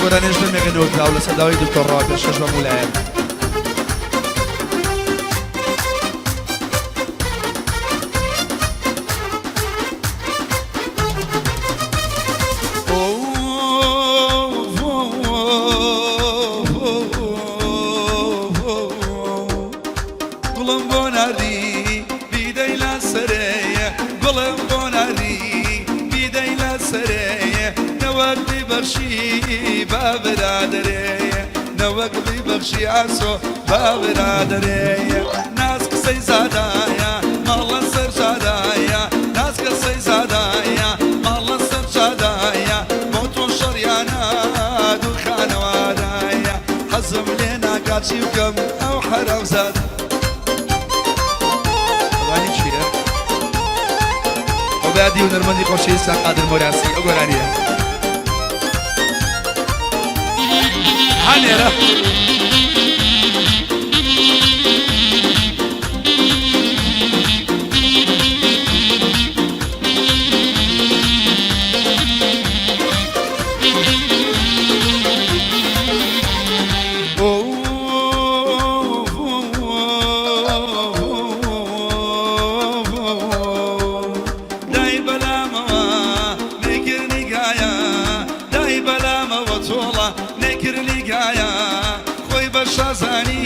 گۆرانیش دەمێکە نەوتراو لەسەر داوای دکتۆر ڕەوا پێشکەش بە مولایەن. گوڵم بۆ ناردی بیدەی لە سەرێ، گوڵم بۆ ناردی بیدەی لە سەرێ، نەوەک بیبەخشی با برادەرێ، نەوەک بیبەخشی ئاسۆ با برادەرێ. ناز قسەی زادایە ماڵە سەر جادایە، ناز قسەی زادایە ماڵە سەر جادایە، بۆ تۆ شەڕیانە دوو خانەوادایە، حەزم لێ ناکا چی بکەم ئەو حەرامزادە. گۆرانی چییە؟ ئەو بەیادی هونەرمەندی خۆشەویستان قادر مۆراسی ئەو گۆرانییە. ها لێرە. دای بەلامەوە نەیکرد نیگایە، دای بەلامەوە تۆڵە نەیکرد نیگایە، خۆی بە شازانی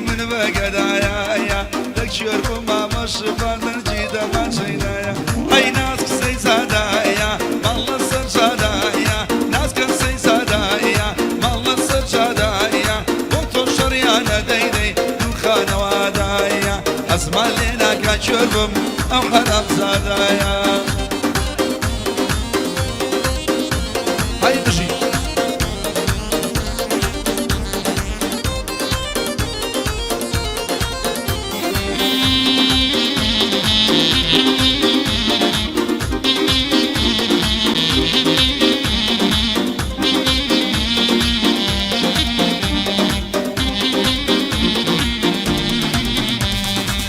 من بە گەدایە، دەک کوێر بوو مامە شڤان مەرجی دەمانچەی دایە، ئەی ناز قسەی زادایە ماڵ لەسەر جادایە، ناز قسەی زادایە ماڵ لەسەر جادایە، بۆ تۆ شەڕیانە دەی دەی دوو خانەوادایە، حەزمان لێ ناکا کوێر بم ئەو حەرامزادایە. هەی بژی.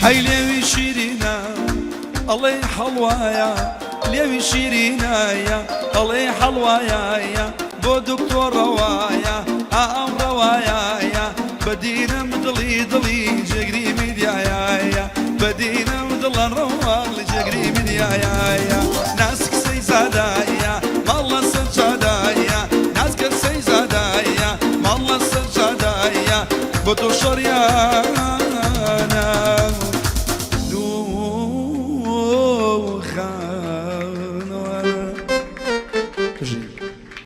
هەی لێوی شیرینە ئەڵێی حەڵوایە، لێوی شیرینایە ئەڵێی حەڵوایە، بۆ دکتۆر ڕەوایە ئا ئەو ڕەوایە، بە دینم دڵی دڵی جێگری میدیایە، بە دینم دڵە ڕەواڵ جێگری میدیایە، ناسک سەی زادایە ماڵ لەسەر جادایە، ناسکە سەی زادایە ماڵ لەسەر جادایە، بۆ تۆ شەڕیان.